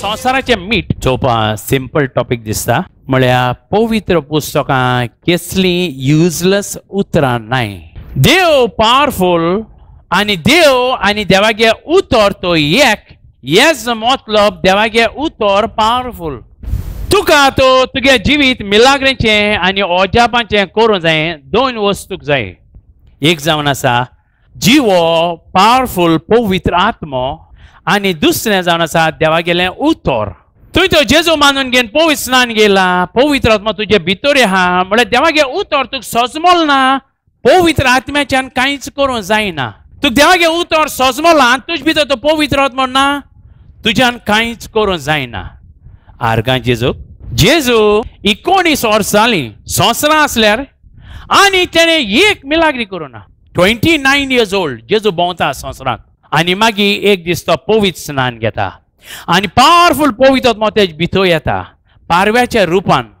संवसाराचें मीठ. चोवपा simple topic दिसता, म्हळ्यार पवित्र पुस्तकां केसलीं युजलेस उतरां नाय. देव पावरफूल आनी देव आनी देवागे उतर तो एक, हेच मतलब देवागे उतर पावरफूल. तुका तो तुगे जिवीत मिलाग्रेचें आनी अजापांचें करूंक जाय. दोन वस्तूक जाय, एक जावन आसा जिवो पावरफूल पवित्र आत्मो आनी दुसरें जावन आसा देवागेलें उतर. तुवें तो जेजू मानून घेवन पवित्र स्नान घेयला, पवित्र आत्मा तुजे भितर आहा, म्हळ्यार देवागे उतर तुका सजमल ना, पवित्र आत्म्याच्यान कांयच करूंक जायना. तुका देवागे उतर सजमला आनी तुजे भितर तो पवित्र आत्मो ना, तुज्यान कांयच करूंक जायना. आर्गां जेजूक. जेजू 19 वर्सां जालीं संवसारां आसल्यार आनी तेणें एक मिलाग्री करूं ना. 29 years old जेजू भोंवता संवसारांत आनी मागीर एक दीस तो पवित्र स्नान घेता आनी पावरफूल पवित्र आत्मो तेज भितर येता पारव्याच्या रुपान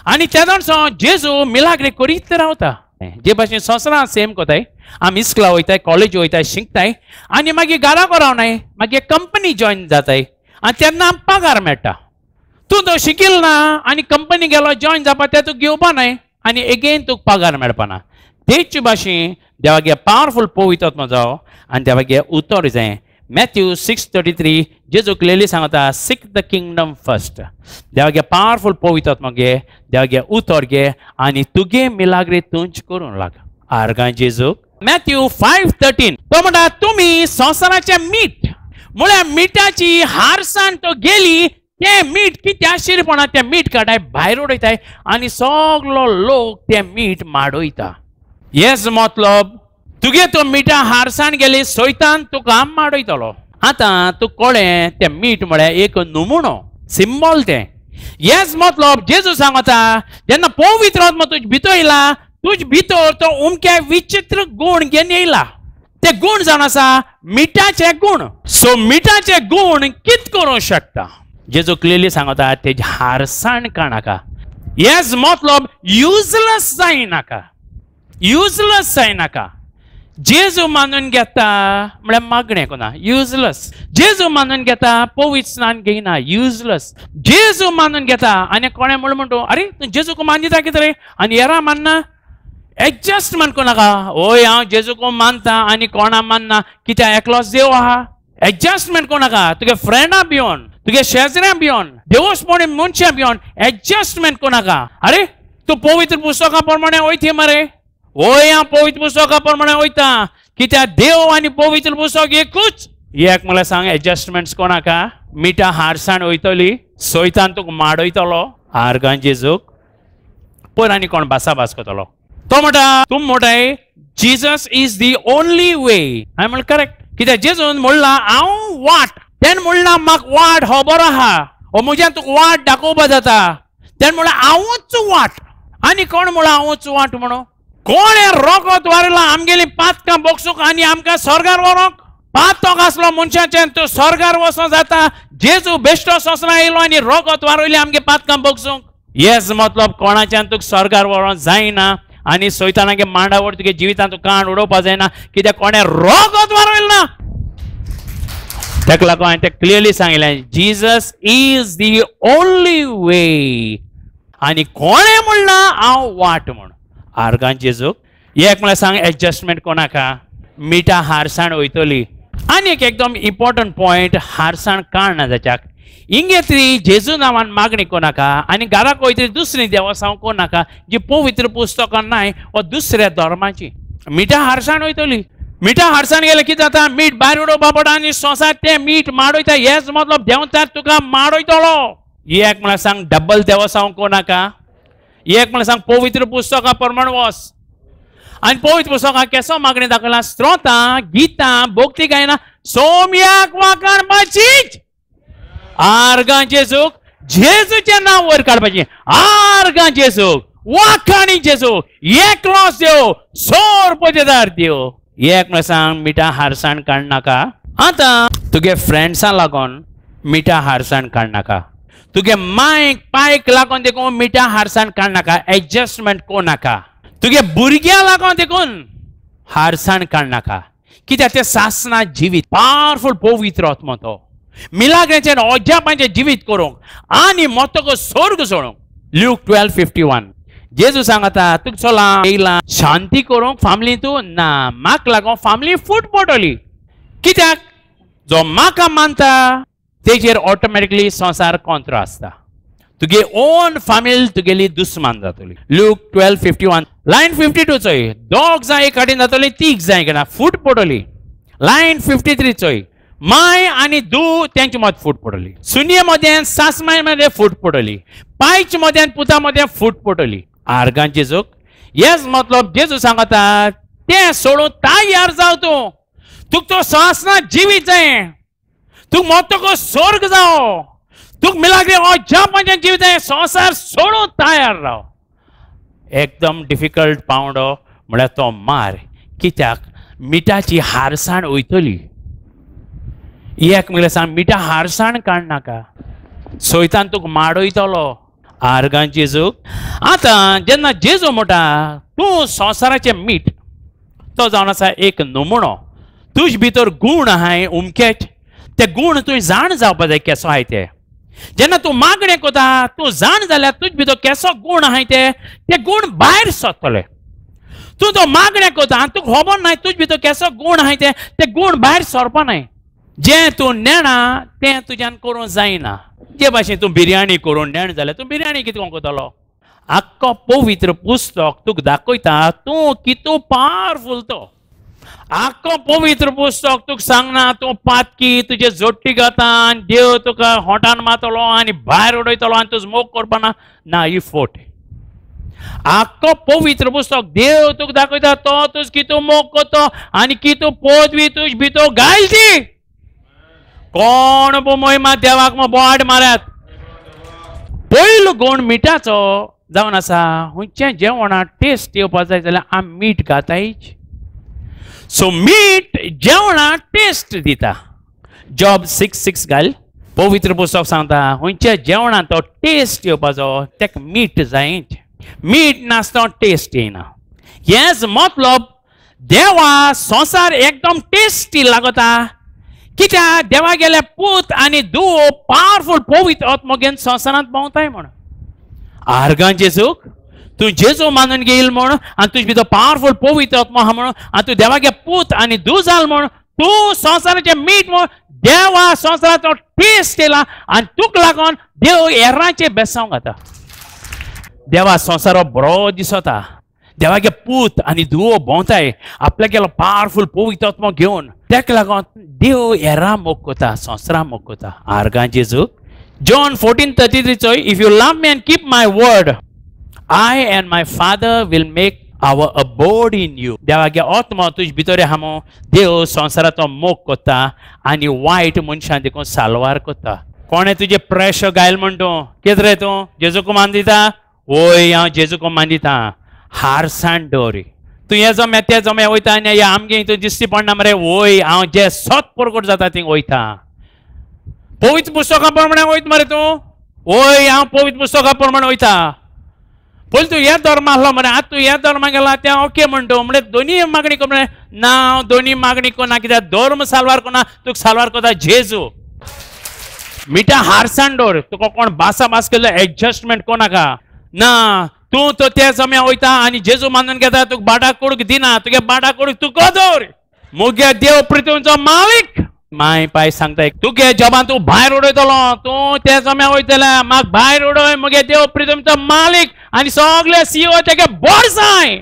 आनी तेदोन जेजू मिलाग्री करीत रावता. जे भाशेन संवसारांत सेम कोताय, आमी इस्कुला वयताय, कॉलेज वयताय, शिकताय आनी मागीर घरा रावनाय, मागीर कंपनी जॉयन जाताय आनी तेन्ना आमकां पगार मेळटा. तूं तो शिकील ना आनी कंपनी गेलो जॉयन जावपा तें तुका घेवपा नाय आनी एगेन तुका पगार मेळपा ना. तेच भाशेन देवागे पावरफूल पवित्र आत्मो जावो आनी देवागे उतर जाय. मॅथ्यू 6:33 जेजू क्लियरली सांगता, सीक the kingdom first. देवागे पावरफूल पवित्र आत्मो घे, देवागे उतर घे आनी तुगे मिलाग्री तूंच करूंक लाग. आर्गां जेजूक. मॅथ्यू 5:13 तो म्हणटा तुमी संवसाराचें मीठ, म्हळ्यार मिठाची हारसाण तो गेली, तें मीठ कितें आशिल्लेपणा तें मीठ काडाय भायर उडयताय आनी सगलो लोक तें मीठ माडयता. हेच मतलब तुगे तो मिठा हारसाण गेली सैतान तुका माडयतलो. आतां तूं कळ्ळें तें मीठ म्हळ्यार एक नमुनो, सिंबॉल तें. हेच मतलब जेजू सांगता जेन्ना पवित्र आत्मो तुज भितर येयला, तुज भितर तो उमके विचित्र गूण घेवन येयला. ते गूण जावन आसा मिठाचे गूण. सो मिठाचे गूण कित करूंक शकता? जेजू क्लियरली सांगता तेजी हारसाण काडनाका. हेच मतलब युजलेस जायनाका, युजलेस जायनाका. जेजू मानून घेता म्हळ्यार मागणें कोना, युजलेस. जेजू मानून घेता पवित्र स्नान घेयना, युजलेस. जेजू मानून घेता आनी कोणें म्हणून म्हणटा अरे तूं जेजूक मानता कितें रे आनी येरा मानना, एडजस्टमेंट कोनाका. ओय हांव जेजूक मानता आनी कोणा मानना, कित्याक एकलोच देव आहा. एडजस्टमेंट कोनाका. तुगे फ्रेंडां भिवन, तुगे शेजऱ्यां भिवन, देवस्पणी मनशां भिवन एडजस्टमेंट कोनाका. अरे तूं पवित्र पुस्तकां प्रमाणे वयता मरे, वय हांव पवित्र पुस्तका प्रमाणे वयता, कित्याक देव आनी पवित्र पुस्तक एकूच. एक म्हळ्यार सांग एडजस्टमेंट्स कोणाका. मिठा हारसाण वयतली, सैतान तुका माडयतलो. आर्गां जेजूक. पयर आनी कोण भासाभास करतलो तो म्हणटा तूं म्हणटाय Jesus is the only way. हांवें म्हणलें करेक्ट, कित्याक जेजून म्हणलां हांव वाट, तेणें म्हणलां म्हाका वाट खबर आहा, ओ म्हज्यान तुका वाट दाखोवपा जाता. तेणें म्हणलां हांवूच वाट. आनी कोण म्हणलां हांवूच वाट म्हणून? कोणें रोगत वारयलां आमगेलीं पातकां बोगसूंक आनी आमकां स्वर्गार व्हरोंक? पातक आसलो मनशाचें तो स्वर्गार वचों जाता. जेजू बेश्टो संवसारांत येयलो आनी रोगत वारयलें आमगे पातकां बोगसूंक. हेच मतलब कोणाच्यान तुका स्वर्गार व्हरोंक जायना आनी सैतानागे मांडावर तुगे जिवितांत तुका काण उडोवपा जायना, कित्याक कोणें रोगत वारयलें ना. ताका लागून हांवें तें क्लियरली सांगिल्लें, Jesus is the only way. आनी कोणें म्हणलां हांव वाट म्हूण. आर्गां जेजूक. एक म्हळ्यार सांग एडजस्टमेंट कोणाका, मिठा हारसाण वयतली. आनी एक एकदम इम्पॉर्टंट पॉयंट, हारसाण काडना जाच्याक. हिंगे तरी जेजू नांवान मागणी कोणाका आनी घराक वयतरी दुसरी देवसांव कोणाका जी पवित्र पुस्तकां नाय वा दुसऱ्या धर्माची. मिठा हारसाण वयतली. मिठा हारसाण गेलें कितें जाता? मीठ भायर उडोवपा पडटा आनी संवसार तें मीठ माडयता. हेच मतलब देंवचार तुका माडयतलो. एक म्हळ्यार सांग डबल देवसांव कोणाका. एक म्हळ्यार सांग पवित्र पुस्तकां प्रमाण वच. आनी पवित्र पुस्तकां केसो मागणी दाखयला, स्त्रोतां, गितां, भक्ती गायना, सोम्याक वाखाणपाचीच. आर्गां जेजूक, जेजूचें नांव वयर काडपाचें. आर्गां जेजूक, वाखाणी जेजूक, एकलोच देव, सोरपतेदार देव. एक म्हळ्यार सांग मिठा हारसाण काडनाका. आतां तुगे फ्रेंड्सां लागून मिठा हारसाण काडनाका, तुगे मायक पायक लागून देखून मिठा हारसाण काडनाका, एडजस्टमेंट कोनाका. तुगे भुरग्यां लागून देखून हारसाण काडनाका, कित्याक तें सासना जिवीत पावरफूल पवित्र आत्मो तो. मिलाग्रेचें अजापांचें जिवीत करूंक आनी मोतको स्वर्ग सोडूंक. ल्यूक 12:51 जेजू सांगता तुका चला येयला शांती करूंक फामली तूं ना, म्हाका लागून फामली फूट पडटली. कित्याक जो म्हाका मानता तेजेर ऑटोमॅटिकली संवसार कोंत्र आसता. तुगे ओन फामील तुगेली दुस्मान जातली. ल्यूक 12:51 लायन 52 चोय, दोग जाय एक काडीन जातली, तीग जाय घेना फूट पडटली. लायन 53 चोय, माय आनी दू तेंचे मद फूट पडली, सुनये मदें सासमाय मदें फूट पडली, पायच मदें पुता मदें फूट पडली. आर्गां जेजूक येस मतलब जेजू सांगता तें सोडून तयार जाव तूं, तुका तो सांसना जिवीत जाय, तूं मोतको स्वर्ग जाव, तुका मिलाग्री अजापांचें जिवीत जाय, संवसार सोडून तयार राव. एकदम डिफिकल्ट पावंडो म्हळ्यार तो मार, कित्याक मिठाची हारसाण वयतली. एक म्हळ्यार सांग मिठा हारसाण काडनाका, सोयतान तुका माडयतलो. आर्गां जेजूक. आतां जेन्ना जेजू म्हणटा तूं संवसाराचें मीठ, तो जावन आसा एक नमुनो. तुज भितर गूण आहाय उमकेच, ते गूण तुवें जाण जावपा जाय केसो आहाय ते. जेन्ना तूं मागणें करता तूं जाण जाल्यार तुज भितर केसो गूण आहाय ते, ते गूण भायर सरतले. तूं तो मागणें करता आनी तुका खबर नाय तुज भितर केसो गूण आहाय ते, ते गूण भायर सरपा नाय. जें तूं नेणा तें तुज्यान करूंक जायना. जे भाशेन तूं बिरयाणी करून नेण जाल्यार तूं बिरयाणी कितें करतलो? आख्खो पवित्र पुस्तक तुका दाखयता तूं कितू पावरफूल तो. आख्खो पवित्र पुस्तक तुका सांगना तूं पातकी, तुजे जोडटी घाता आनी देव तुका होटान मारतलो आनी भायर उडयतलो आनी तुजो मोग करपाना ना, ही फोट. आख्खो पवित्र पुस्तक देव तुका दाखयता तो तुज कितू मोग करतो आनी कितू पदवी तुज भितर घाल ती. कोण मोहिमा देवाक बोवाट मारात. पयलो गूण मिठाचो जावन आसा, खंयचें जेवणाक टेस्ट येवपा जाय जाल्यार आमी मीठ घातायच. सो मीठ जेवणाक टेस्ट दिता. जॉब 6:6 घाल. पवित्र पुस्तक सांगता खंयच्या जेवणाक तो टेस्ट येवपाचो तेका मीठ जायच. मीठ नासता टेस्ट येना. हेच मतलब देवा संवसार एकदम टेस्टी लागता. कित्याक देवा गेले पूत आनी धूव पावरफूल पवित्र आत्मो घेवन संवसारांत भोंवताय म्हण. आर्गां जेजूक तूं जेजू मानून घेयल म्हण आनी तुजे भितर पावरफूल पवित्र आत्मो आहा म्हण आनी तूं देवागे पूत आनी धूव जाल म्हण तूं संवसाराचें मीठ म्हण देवा संवसाराचो टेस्ट येयला आनी तुका लागून देव हेरांचें बेसांव घाता. देवा संवसारो बरो दिसता, देवागे पूत आनी धुवो भोंवताय आपल्या गेलो पावरफूल पवित्र आत्मो घेवन, तेका लागून देव हेरां मोग करता, संवसारां मोग करता. आर्गां जेजूक. जॉन 14:33 चोय, if you love me and keep my word, I and my father will make our abode in you. देवागे आत्मो तुज भितर आहा म्हूण देव संवसाराचो मोग करता आनी वायट मनशां देखून साल्वार करता. कोणें तुजें प्रेशर घायल म्हण तूं कितें रे तूं जेजूक मान दिता? वय हांव जेजूक मान दिता. हारसाण दवर. तूं हे जम्या ते जम्या वयता आनी आमगे हितून दिश्टी पडना मरे. वय हांव जे सत परगट जाता थिंग वयता. पवित्र पुस्तका प्रमाणे वयता मरे तूं? वय हांव पवित्र पुस्तका प्रमाणे वयता. पयलीं तूं हे धर्म आसलो मरे, आतां तूं हे धर्मा गेला तें ओके म्हणटा. म्हळ्यार दोनी मागणी कर म्हळ्यार ना, हांव दोनी मागणी करना. कित्याक धर्म साल्वार करना, तुका साल्वार करता जेजू. मिठा हारसाण दवर. तुका कोण भासा भास केल्लो एडजस्टमेंट करनाका. ना तूं तो त्या जम्या वयता आनी जेजू मानून घेता, तुका बाडा कोडूक दिना, तुगे बाडा कोडूक तुका दवर. मुगे देव पृथ्वीचो मालिक. माय पाय सांगता तुगे जबान तूं भायर उडयतलो, तूं त्या जम्या वयतले म्हाका भायर उडय, मुगे देव पृथ्वीचो मालिक आनी सगळे सीओ तेगे बोरसाय.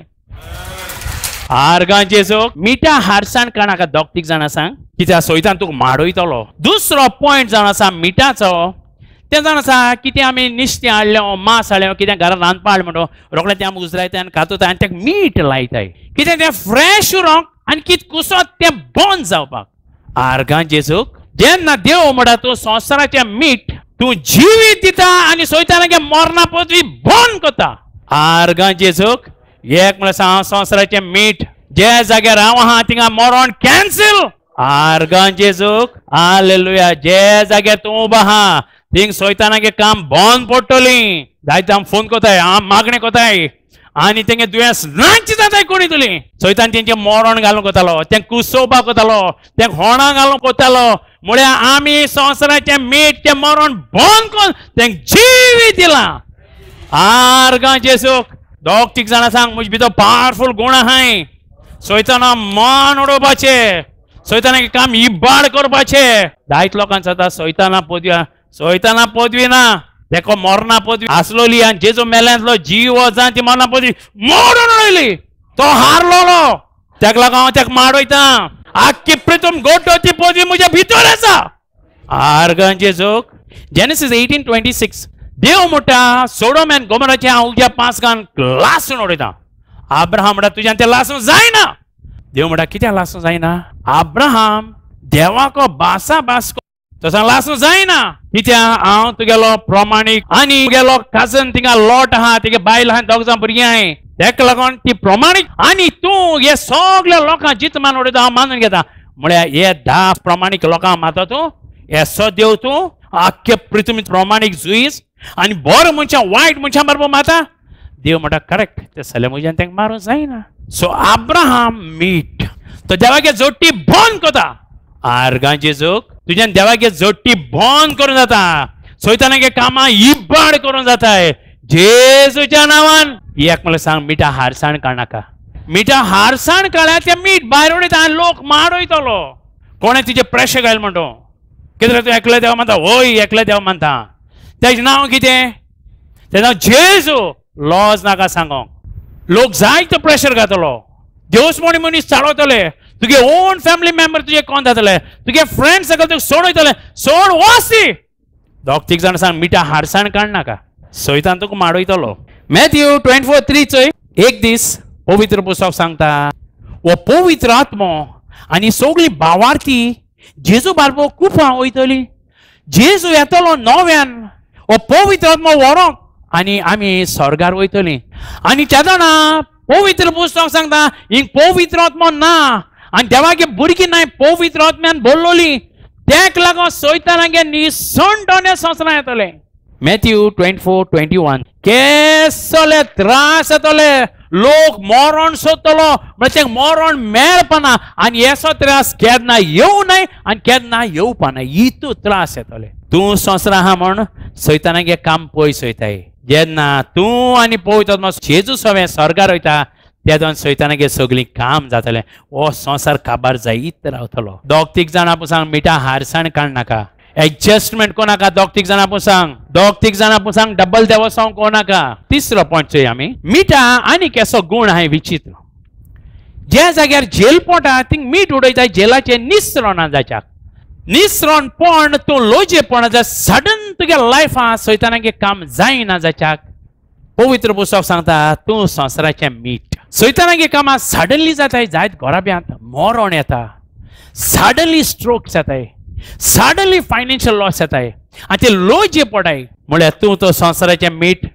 आर्गां जेजूक. मिठा हारसाण काडनाका. दोग तीग जाणां सांग, कित्याक सोयतान तुका माडयतलो. दुसरो पॉयंट जावन आसा मिठाचो, तें जाण आसा कितें आमी निस्तें हाडलें मांस हाडलें कितें घरान रांदपा हाडलें म्हणटा रोखडें तें आमी उजरायताय आनी खातोताय आनी तेका मीठ लायताय कितें तें फ्रेश उरोंक आनी कितें कुसत तें बंद जावपाक. आर्गां जेजूक. जेन्ना देव म्हणटा तूं संवसाराचें मीठ, तूं जिवीत दिता आनी सोयताना मरणा पदवी बंद करता. आर्गां जेजूक. एक म्हळ्यार हांव संवसाराचें मीठ, जे जाग्यार हांव आहा थिंगा मरण कॅन्सील. आर्गां जेजूक. हालेलुया. जे जाग्यार तूं उबो आहा थिंग सोयतानागे काम बंद पडटली. जायते आम फोन कोताय, आम मागणें कोताय आनी तेंगे दुयेंस नाच जाताय कोणी तुली. सोयतान तेंचें मरण घालूंक वतालो, तें कुसोवपाक वतालो, तें होणां घालूंक वतालो. म्हळ्यार आमी संवसाराचें मीठ तें मरण बंद करून तेंक जिवीत दिलां. आर्गां जेजूक. दोग तीग जाणां सांग म्हजे भितर पावरफूल गूण आहाय. सोयताना मान उडोवपाचें, सोयताना काम इबाड करपाचें. जायत लोकांक जाता सोयताना पदवी, सोयताना पदवी ना, तेका मरणा पदवी आसलोली आनी जेजू मेल्यांतलो जीव जावन ती मरणा पदवी मोडून उडयली. तो हारलोलो, तेका लागून हांव तेका माडयता. आख्खी प्रितम गोड्डो ती पदवी म्हज्या भितर आसा. आर्गां जेजूक. जेनेसीस 18:26 देव म्हणटा सोडोम आनी गोमोराचें हांव उज्या पांचगान लासून उडयता. आब्राहाम म्हणटा तुज्यान तें लासूं जायना. देव म्हणटा कित्याक लासूं जायना? आब्राहाम देवाको भासा भास तसो लासूं जायना. कित्याक? हांव तुगेलो प्रमाणीक आनी तुगेलो काजन तिंगा लोट आहा, तिगे बायल आहा, दोग जाण भुरगीं आहाय, तेका लागून ती प्रमाणीक आनी तूं हे सगल्या लोकांक जीत मान उडयता हांव मानून घेता. म्हळ्यार हे 10 प्रमाणीक लोकांक मारता तूं, येसो देव तूं, आख्खे पृथ्वी प्रमाणीक जुईस आनी बरो मनशां वायट मनशां बरोबर मारता. देव म्हणटा करेक्ट, ते सगळे म्हज्यान तांकां मारूंक जायना. सो आब्राहाम मीठ तो देवागे जोडटी बंद करता. आर्गां जेजूक. तुज्यान देवागे जोडटी बंद करूं जाता, सोयतानागे कामां इबाड करूं जाता जेजूच्या नांवान. एक म्हणल्यार सांग मिठा हारसाण काडनाका. मिठा हारसाण काडल्यार तें मीठ भायर उडयता आनी लोक माडयतलो. कोणें तुजें प्रेशर घायल म्हणटा कितें तूं एकले देवा मानता? वय एकले देवा मानता. तेजें नांव कितें? तेजें नांव जेजू. लॉज नाका सांगोंक. लोक जायतो प्रेशर घातलो, देवस्पणी मनीस चाळवतले, तुगे ओन फॅमिली मेंबर तुजे कोण जातले, तुगे फ्रेंड्स सगळे तुका सोडयतले. सोड वच ती. दोग तीग जाण सांग मिठा हारसाण काडनाका, सोयतान तुका माडयतलो. मॅथ्यू 24:3 चोय. एक दीस पवित्र पुस्तक सांगता हो पवित्र आत्मो आनी सगळी भावार्थी जेजू बारबो कुपां वयतली. जेजू येतलो नव्यान, हो पवित्र आत्मो व्हरोंक आनी आमी स्वर्गार वयतली. आनी तेदोना पवित्र पुस्तक सांगता हिंग पवित्र आत्मो ना आनी देवागे भुरगीं नाय पवित्र आत्म्यान बोल्लोली. तेक लागून सोयतानागे निसणटोने संवसारां येतले. मॅथ्यू 24:21 केसले त्रास येतले, लोक मरण सोदतलो, म्हळ्यार तेंक मरण मेळपाना आनी येसो त्रास केन्ना येवं न्हय आनी केन्ना येवपाना, इतू त्रास येतले. तूं संवसार आहा म्हण सैतानागे काम पयस वयताय. जेन्ना तूं आनी पवित्र आत्मो जेजू सवें स्वर्गार वयता तेदोन सैतानागे सगळीं काम जातलें. हो संवसार काबार जायत रावतलो. दोग तीग जाणां पूण सांग मिठा हारसाण काडनाका, एडजस्टमेंट कोणाका. दोग तीग जाणां पूण सांग, दोग तीग जाणां पूण सांग डबल देवसांव कोणाका. तिसरो पॉयंट चोय आमी. मिठा आनी केसो गूण आहाय विचित्र. ज्या जाग्यार जेल पोटा थिंग मीठ उडयता, जेलाचें निसरण जाच्याक निसरण पण तूं लोजेपण जाल्यार सडन तुगे लायफां सैतानागे काम जायना जाच्याक. पवित्र पुस्तक सांगता तूं संवसाराचें मीठ. सैतानागे कामां सडनली जाताय. जायत घराब्यांत मरण येता, सडनली स्ट्रोक जाताय, सडनली फायनान्शियल लॉस येताय आनी ते लोजे पडाय. म्हळ्यार तूं तो संवसाराचें मीठ,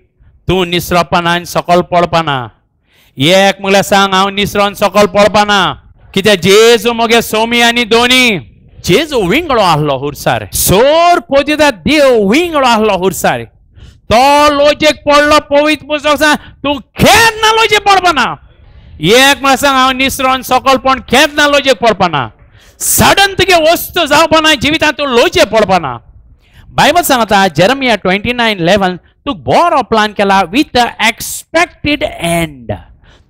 तूं निसरपाना आनी सकल पडपाना. एक म्हळ्यार सांग हांव निसरोन सकल पडपाना. कित्याक जेजू मगे सोमी आनी दोनी. जेजू विंगळो आहलो हुरसार, सोर पोजिता देव विंगळो आहलो हुरसार. तो लोजेक पडलो. पवित्र पुस्तक सांग तूं केन्ना लोजे पडपाना. एक म्हळ्यार सांग हांव निसरोन सकल पण केन्ना लोजेक पडपाना. सडन तुगे वस्तू जावपाना जिवितांत, तूं लोजे पडपाना. बायबल सांगता जेरमिया 29:11 तूं बरो प्लान केला विथ एक्सपेक्टेड एंड.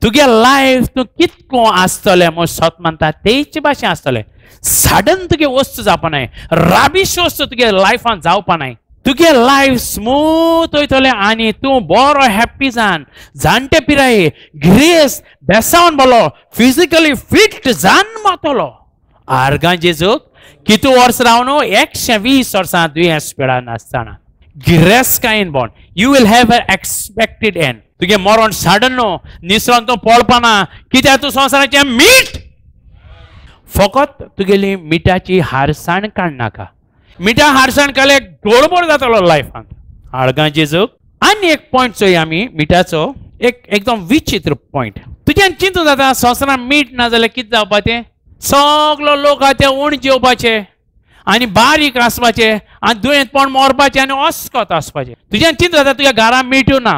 तुगे लायफ तूं कितको आसतलें म्हूण सत मानता तेच भाशेन आसतलें. सडन तुगे वस्तू जावपा नाय, राबिश वस्तू तुगे लायफान जावपा नाय. तुगे लायफ स्मूथ वयतलें आनी तूं बरो हॅप्पी जावन जाणटे पिराये ग्रेस बेसावन बोलो फिजिकली फिट जावन मातलो. आर्गां जेजूक कितू वर्स रावन 120 वर्सां दुयेंस पिडा नासतना गिरेस्कायेन born. You will have a expected end. तुगे मरण साडन न्हू, निसरोन तूं पळपाना. कित्याक तूं संवसाराचें मीठ. फकत तुगेली मिठाची हारसाण काडनाका. मिठा हारसाण काडल्यार गडबड जातलो लायफांत. आर्गां जेजूक. आनी एक पॉयंट चोय आमी मिठाचो, एक एकदम विचित्र पॉयंट. तुज्यान चिंतूं जाता संवसारांत मीठ ना जाल्यार कितें जावपाचें? सगलो लोक आहा ते उण जेवपाचे आनी बारीक आसपाचे आनी दुयेंत पण मरपाचें आनी अस्कत आसपाचें. तुज्यान चिंता जाता तुज्या घरा मीठ ना,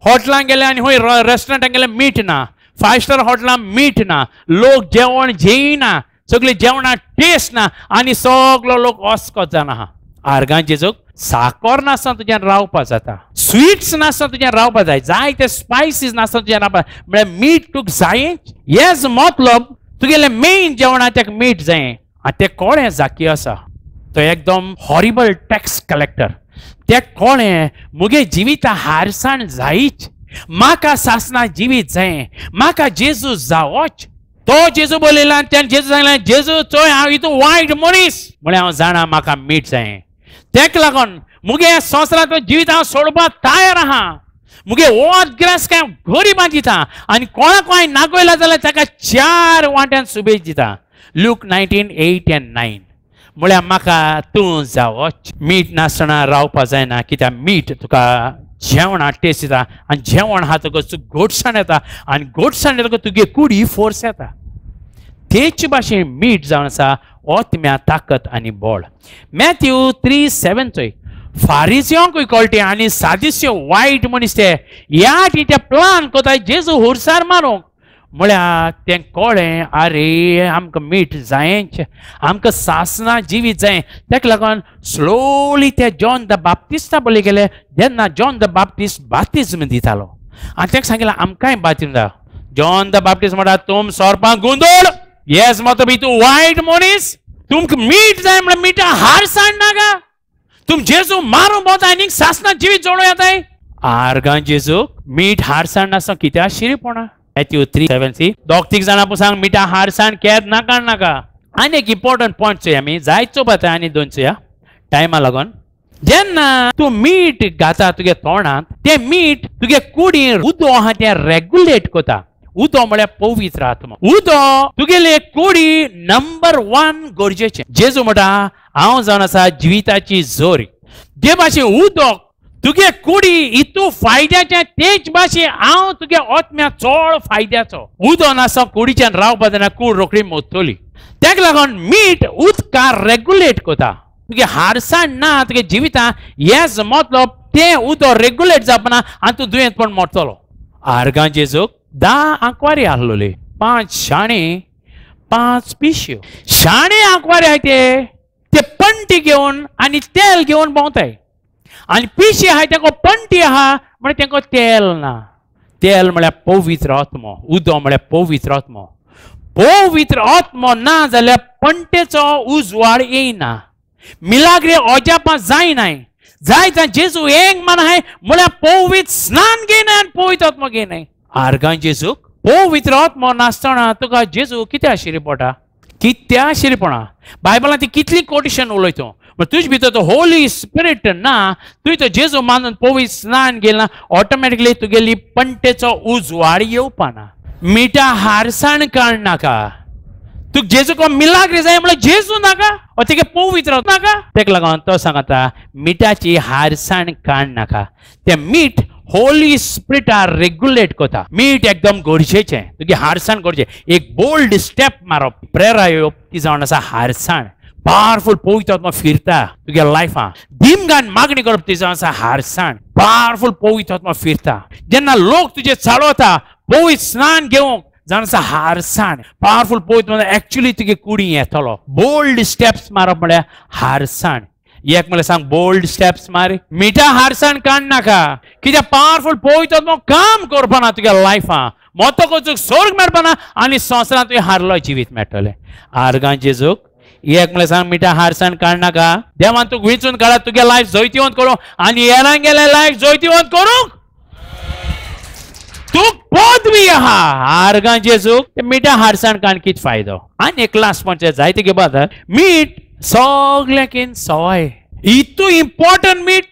हॉटेलान गेले आनी खंय रेस्टोरंटान गेले मीठ ना, 5 स्टार हॉटेलान मीठ ना, लोक जेवण जेयना, सगळी जेवणाक टेस्ट ना आनी सगलो लोक अस्कत जावन आहा. आर्गां जेजूक साकर नासतना तुज्यान रावपा जाता, स्वीट्स नासतना तुज्यान रावपा जाय, जाय ते स्पायसीस नासतना तुज्यान रावपा, म्हळ्यार मीठ तुका जाय. हेच मतलब तुगेलें मेन जेवणाक तेका मीठ जाय. आनी तें कळ्ळें जाकी आसा तो एकदम हॉरिबल टॅक्स कलेक्टर, तें कळ्ळें मुगे जिविता हारसाण जायच, म्हाका सासना जिवीत जाय, म्हाका जेजू जावच. तो जेजू बोलयला आनी तेणें जेजू सांगलें, जेजू चोय हांव हितू वायट मनीस, म्हळ्यार हांव जाणा म्हाका मीठ जाय, तेका लागून मुगे संवसारांतलो जिवीत हांव सोडपाक तयार आहा, मुगे वत ग्रेस काय गरिबां दिता आनी कोणाक हांवें नागयला जाल्यार ताका 4 वांट्यान सुबेज दिता. Look 19:8 and 9. म्हळ्यार म्हाका तूं जावच. मीठ नासतना रावपा जायना, कित्याक मीठ तुका जेवणाक टेस्ट दिता आनी जेवण आहा तुका गोडसाण येता आनी गोडसाण येतकच तुगे कुडी फोर्स येता. तेच भाशेन मीठ जावन आसा ओतम्या ताकत आनी बळ. मॅथ्यू 3:7 चोय, फारिसियांकूय कळटे आनी सादिस्यो वायट मनीस ते ह्या ते प्लान कोताय जेजू हुरसार मारूंक. म्हळ्यार तें कळ्ळें आरे आमकां मीठ जायच, आमकां सासना जिवीत जाय. तेका लागून स्लोली ते जॉन the बाप्तिस्ता बोले गेले. जेन्ना जॉन the Baptist बाप्तिज्म दितालो आनी तेका सांगिल्लें आमकांय बाप्तिज्म दा. जॉन the Baptist म्हणटा तुम सोरपां गोंदोळ, येस मतलब तूं वायट मनीस, तुमकां मीठ जाय म्हळ्यार मिठा हारसाण नाका, तुम जेजू मारूंक भोंवता आनी सासना जिवीत जोडूं येताय. आर्गां जेजूक मीठ हारसाण नासतना कित्याक शिरीपणा. मॅथ्यू 3:7 दोग तीग जाणां पूण सांग मिठा हारसाण केद नाका नाका. आनी एक इम्पॉर्टंट पॉयंट चोया आमी, जायत चोवपा आनी दोन चोया टायमा लागून. जेन्ना तूं मीठ घाता तुगे तोंडांत, तें मीठ तुगे कुडीन उदो आहा तें रेगुलेट करता. उदो म्हळ्यार पवित्र आत्मा. उदो तुगेले कुडी नंबर 1 गरजेचें. जेजू म्हणटा हांव जावन आसा जिविताची जोरी. जे भाशेन उदक तुगे कुडी इतू फायद्याचें, तेच भाशेन हांव तुगे आत्म्या चड फायद्याचो. उदो नासतना कुडीच्यान रावपा जायना, कूड रोखडी मोत्तली. तेका लागून मीठ उदकार रेगुलेट करता. तुगे हारसाण ना तुगे जिवितां, हेच मतलब तें उदक रेगुलेट जावपा ना आनी तूं दुयेंत पण मोडटलो. आर्गां जेजूक 10 आंकवारी आहलोली, 5 शाणे 5 पिशयो. शाणे आंकवारी आहाय ते पंटी घेवन आनी तेल घेवन भोंवताय, आनी पिशी आहाय तेंको पंटी आहा म्हळ्यार तेंको तेल ना. तेल म्हळ्यार पवित्र आत्मो, उदो म्हळ्यार पवित्र आत्मो. पवित्र आत्मो ना जाल्यार पंटेचो उजवाड येयना, मिलाग्रे अजापां जायनाय. जायता जेजू एक मान आहाय म्हळ्यार पवित्र स्नान घेयनाय आनी पवित्र आत्मो घेयनाय. आर्गां जेजूक पवित्र आत्मो नासतना तुका जेजू कित्याक शिरीपोटा, कित्याक शिरीपणा. बायबलान ती कितली कोटेशन उलयतो, पूण तुज भितर तो होली स्पिरीट ना, तुवें तो जेजू मानून पवित्र स्नान घेयला, ऑटोमॅटिकली तुगेली पंटेचो उजवाड येवपाना. मिठा हारसाण काड नाका. तुका जेजू को मिलाग्री जाय म्हळ्यार जेजू नाका, ओ तेगे पवित्र नाका. तेका लागून तो सांगता मिठाची हारसाण काड नाका. तें मीठ होली स्पिरिटा रेगुलेट करता. मीठ एकदम गरजेचें, तुगे हारसाण गरजेचें. एक बोल्ड स्टेप मारप, प्रेरा येवप, ती जावन आसा हारसाण. पावरफूल पवित्र आत्मा फिरता तुगे लायफान. दिमगान मागणी करप, ती जावन आसा हारसाण. पावरफूल पवित्र आत्मा फिरता. जेन्ना लोक तुजे चाळवता पवित्र स्नान घेवंक, जावन आसा हारसाण. पावरफूल पवित्र आत्मा एक्चुअली तुगे कुडी येतलो. बोल्ड स्टेप्स मारप म्हळ्यार हारसाण. एक म्हळ्यार सांग बोल्ड स्टेप्स मार, मिठा हारसाण काड नाका. कित्याक पावरफूल पवित्र आत्मा काम करपाना तुगे लायफान, मोतोकच स्वर्ग मेळपाना आनी संवसारांत तुवें हारलो जिवीत मेळटलें. आर्गां जेजूक एक म्हळ्यार सांग मिठा हारसाण काड नाका. देवान तुका विंचून काडा तुगे लायफ जैतिवंत करूंक आनी हेरांगेलें लायफ जैतिवंत करूंक तुका पदवी आहा. आर्गां जेजूक मिठा हारसाण काड कितें फायदो. आनी एक लास्ट पॉयंट जायते घेवपा, मीठ सगळ्याकीन सवाय. इतू इम्पॉर्टंट मीठ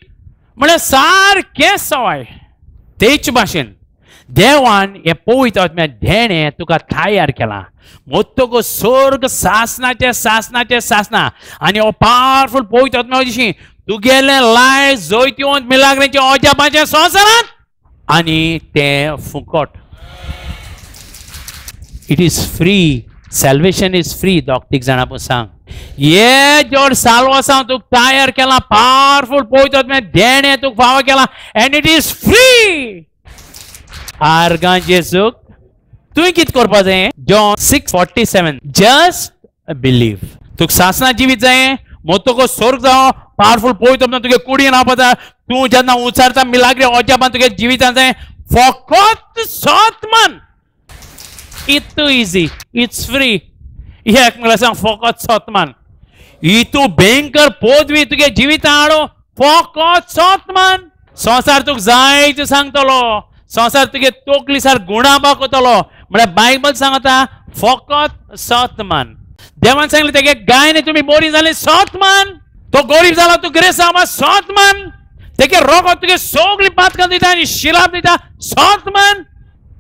म्हळ्यार सारकें सवाय. तेच भाशेन देवान हें पवित्र आत्म्या देणें तुका तयार केलां. मोत्तको स्वर्ग सासनाचें सासनाचें सासना आनी हो पावरफूल पवित्र आत्म्या दिशी तुगेलें लायफ जैतिवंत मिलाग्रेचें अजापाचें संवसारांत आनी तें फुकट. It is free. Salvation is free. दोग तीग जाणां पूण सांग हे जोड साल्वासांव तुका तयार केलां, पावरफूल पवित्र आत्म्या देणें तुका फावो केलां, एंड it is free. आर्गां जेजूक तुवें कितें करपा जाय? John 6:47, just believe. तुका सासना जिवीत जाय, मोतको स्वर्ग जावं, पावरफूल पवित्र तुगे कुडीन आपता, तूं जेन्ना उचारता मिलाग्री अजापान तुगे जिवितान जाय, फकत सत मान. इतू इजी, it's free. एक म्हणल्यार सांग, फकत सत मान. इतू भयंकर पदवी तुगे जिवितान हाडो, फकत सत मान. संवसार तुका जाय तें सांगतलो, संवसार तुगे तकली सार गुणाबा करतलो. म्हळ्यार बायबल सांगता फकत सत मान. देवान सांगलें तेगे गायने तुमी बरी जाली, सत मान. तो गरीब जाला तूं गिरेस्त जावपा, सत मान. तेगे रोगत तुगे सगळी पातकां दिता आनी शिलाप दिता, सत मान.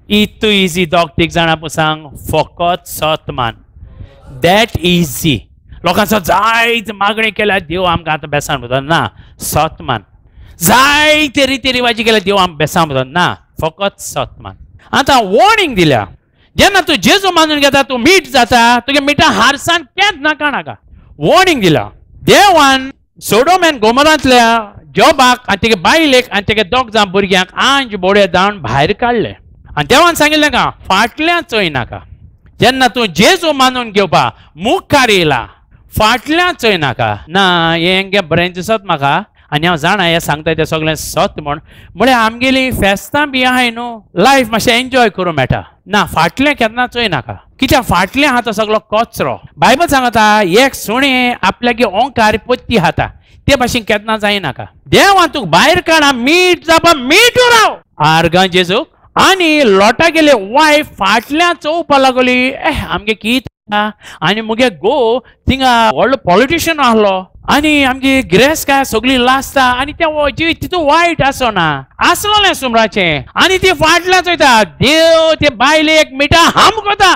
इतू इजी दोग तीग जाणां पूण सांग, फकत सत मान. That easy. लोकांचो जायत मागणी केल्या देव आमकां आतां बेसान म्हणटा ना, सत मान. जायते रिती रिवाजी केल्या देव आमकां बेसान म्हणटा ना, फकत सत मान. आतां वॉर्निंग दिल्या, जेन्ना तूं जेजू मानून घेता तूं मीठ जाता, तुगे मिठा हारसान केन्ना नाका नाका. वॉर्निंग दिल्या देवान सोडोम एन्ड गोमोरांतल्या जॉबाक आनी तेगे बायलेक आनी तेगे दोग जाण भुरग्यांक आंज बोडे धांवन भायर काडले. आनी देवान सांगिल्लें का फाटल्यान चोय नाका. जेन्ना तूं जेजू मानून घेवपा मुखार येयला, फाटल्यान चोय नाका. ना हें बरें दिसत म्हाका आनी हांव जाणा हें सांगता तें सगळें सत म्हण, म्हळ्यार आमगेली फेस्तां बी आहाय न्हू, लायफ मातशें एन्जॉय करूं मेळटा. ना फाटलें केन्ना चोय नाका, कित्याक फाटलें आहा तो सगळो कचरो. बायबल सांगता एक सुणें आपल्यागे ओंकार पत्ती खाता, ते भाशेन केन्ना जायनाका. देवान तुका भायर काडा, मीठ जावपा, मीठ राव आर्गां जेजूक. आनी लोटा गेले वायफ फाटल्यान चोवपा लागली, ए आमगे कितें आनी मुगे गो थिंगा व्हडलो पॉलिटिशियन आहलो आनी आमगे गिरेस्त काय सगळी लासता आनी तें जिवीत तितू वायट आसना आसलोलें सुमराचें. आनी ती फाटल्यान चोयता, देव ते बायलेक मिठा हाम कोता.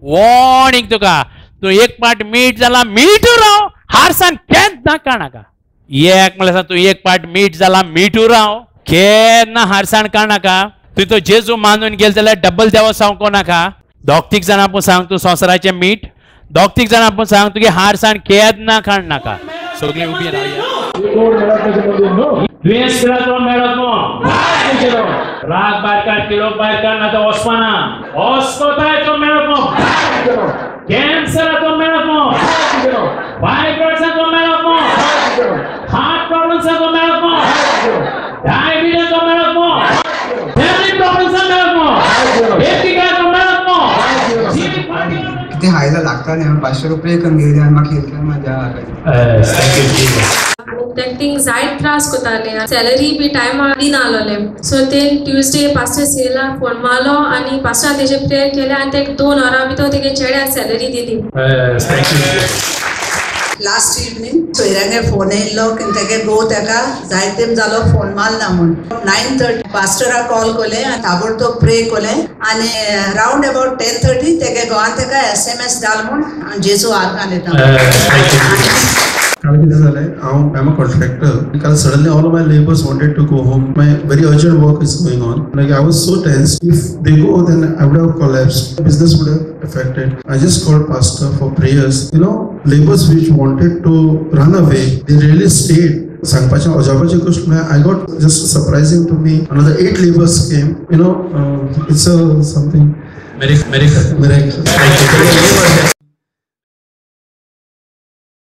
वॉर्निंग तुका, तूं एक पाट मीठ जाला मीठ राव, हारसान केन्ना काडनाका. एक म्हणल्यार तूं एक पाट मीठ जाला मीठ राव, केन्ना हारसान काडनाका. तूं तो जेजू मानून गेल जाल्यार डबल देवा सांगको नाका. दोग तीग जाणां पूण सांग तूं संवसाराचें मीठ, दोग तीग जाणां पूण सांग तुगे हारसान केन्ना काडनाका. सगळीं उबी रावया. दुयेंस मेळत राग भायर काड, किलो भायर काड, ना तर वचपाना. अस्पताय मेळत, कॅन्सराचो मेळत, फायब्रॉइड्साचो मेळत, हार्ट प्रॉब्लम्साचो मेळत, डायबिटीजचो मेळत, फॅमिली प्रॉब्लम्साचो मेळत, एपिकाचो मेळत. कितें हायला लागता न्ही, हांव 500 रुपये करून घेतले आनी म्हाका खेळ मजा. तेंक जायत त्रास कोताले, सॅलरी बी टायमार दिनासलोले. सो ते ट्युजडे पास्टर सेला फोन मारलो आनी पास्टरान तेजे प्रेयर केलें आनी तेका 2 वरां भितर तेगे चेड्याक सॅलरी दिली. लास्ट इवनींग सोयऱ्यांगे फोन येयल्लो की तेगे घोव तेका जायते जालो फोन मारना म्हूण. 9:30 पास्टराक कॉल कोले आनी ताबडतोब प्रे कोले आनी रावंड अबाउट 10:30 तेगे घोवान तेका SMS धाल म्हूण जेजू आर्गां दिता. काल कितें जालें, हांव I am a contractor. काल suddenly all of my labours wanted to go home. My very urgent work is going on. Like I was so tense. If they go then I would have collapsed. Business would have affected. I just called pastor for prayers. You know, labours which wanted to run away, they really stayed. सांगपाचें अजापाची गोश्ट म्हळ्यार I got just surprising to me another 8 labours came. You know, it's a something miracle.